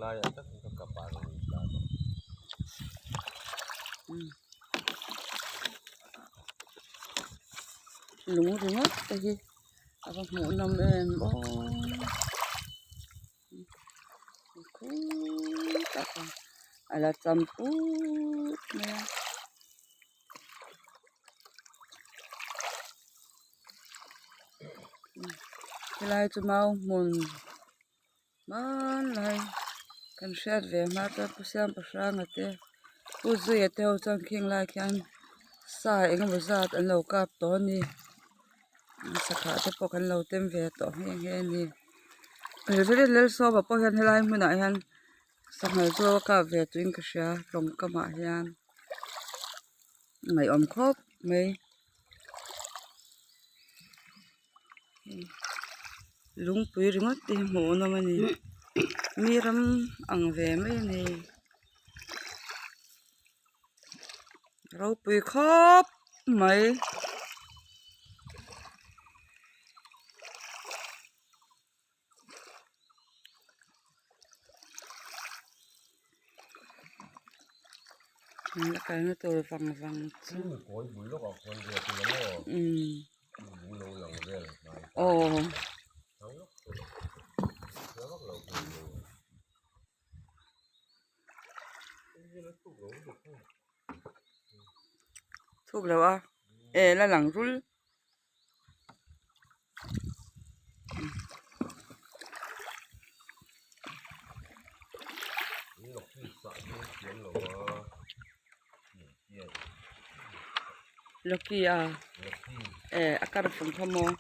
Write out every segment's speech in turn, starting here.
laiah tak ka kapah a rawn intlan a. Lung ringawt te hi a va hmuh nawm em aw khut a a la cham put mai a. Helai chu mau hmun hmanlai kan hriat ve hma chuan pu siam pahranga te pu zuia te ho chuan khing lai khian sa eng emaw zat an lo kap tawh a ni sangha te pawh kan lo tem ve tawh nghe nghe a ni lalsawma pawh hian helai hmunah hian sangha chu a kap ve tuin ka hria tawngkamah hian. Ngaihawm khawp mai lungpui ringawt te hi hmuh nawm a ni mi ram ang ve mai a ni ropui khawp mai. A kalna tur vang vang chu aw thuk lo a e la lang rul. Lucky a eh a kar fung kha maw.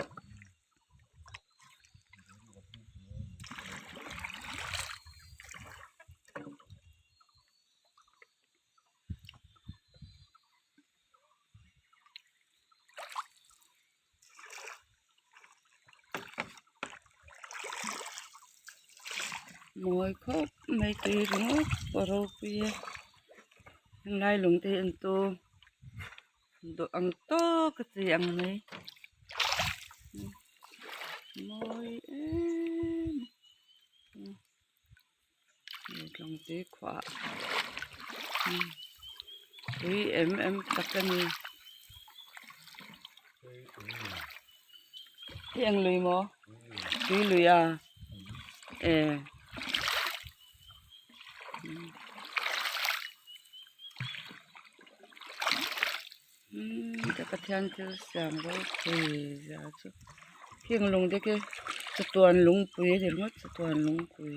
Mawi khawp mai tui ringawt pawh a ropui e henglai lung te hi en tu duh ang tawk a chi ang mai mawi em tlawng tui khuah tui em em tak a ni hei ang lui maw tui lui a eh ka pathian thil siam ropui zia chu heng lung te khi chatuan lungpui a ni ringawt chatuan lungpui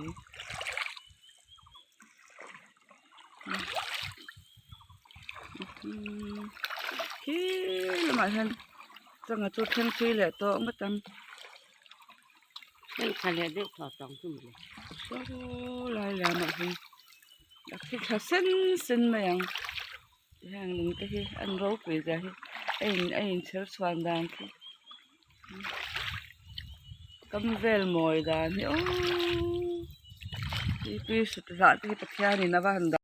khi lamah hian changa chu thleng thui leh tawh ngawt ang saw lai lamah hian a khi tha sen sen mai ang. Heng lung te hi an ropui zia hi a in a inchher chhuan dan khi kam vel mawi dan hi aww tui hrut zah te hi Pathianin a va han dah.